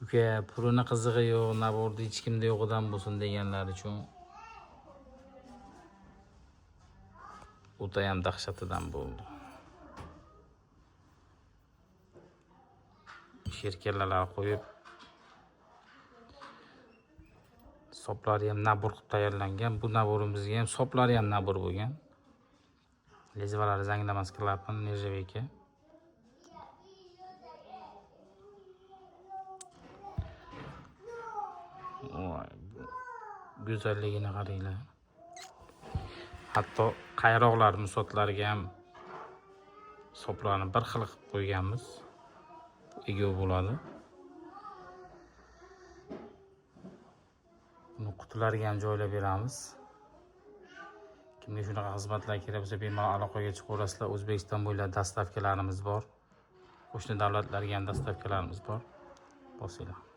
Uka, pulini qizig'i yo'q, набор ni hech kimda yo'g'idan bo'lsin deganlar uchun o'tayam dahshatidan bo'ldi. Sherkallalar qo'yib, soplari ham набор qilib tayyorlangan. Bu набор imizga ham soplari ham набор bo'lgan. Lezvalari zanglamas klapan, нержавейка. Voy, go'zalligini qaranglar. Hatto qayroqlar musotlariga ham soplarni bir xil qilib qo'yganmiz. Egov bo'ladi. Buni qutilarga ham joylab beramiz. Kimga shunaqa xizmatlar kerak bo'lsa, bemalol aloqaga chiqaverasizlar. O'zbekiston bo'ylab доставка larimiz bor. Qo'shni davlatlarga ham доставка larimiz bor. Bosinglar.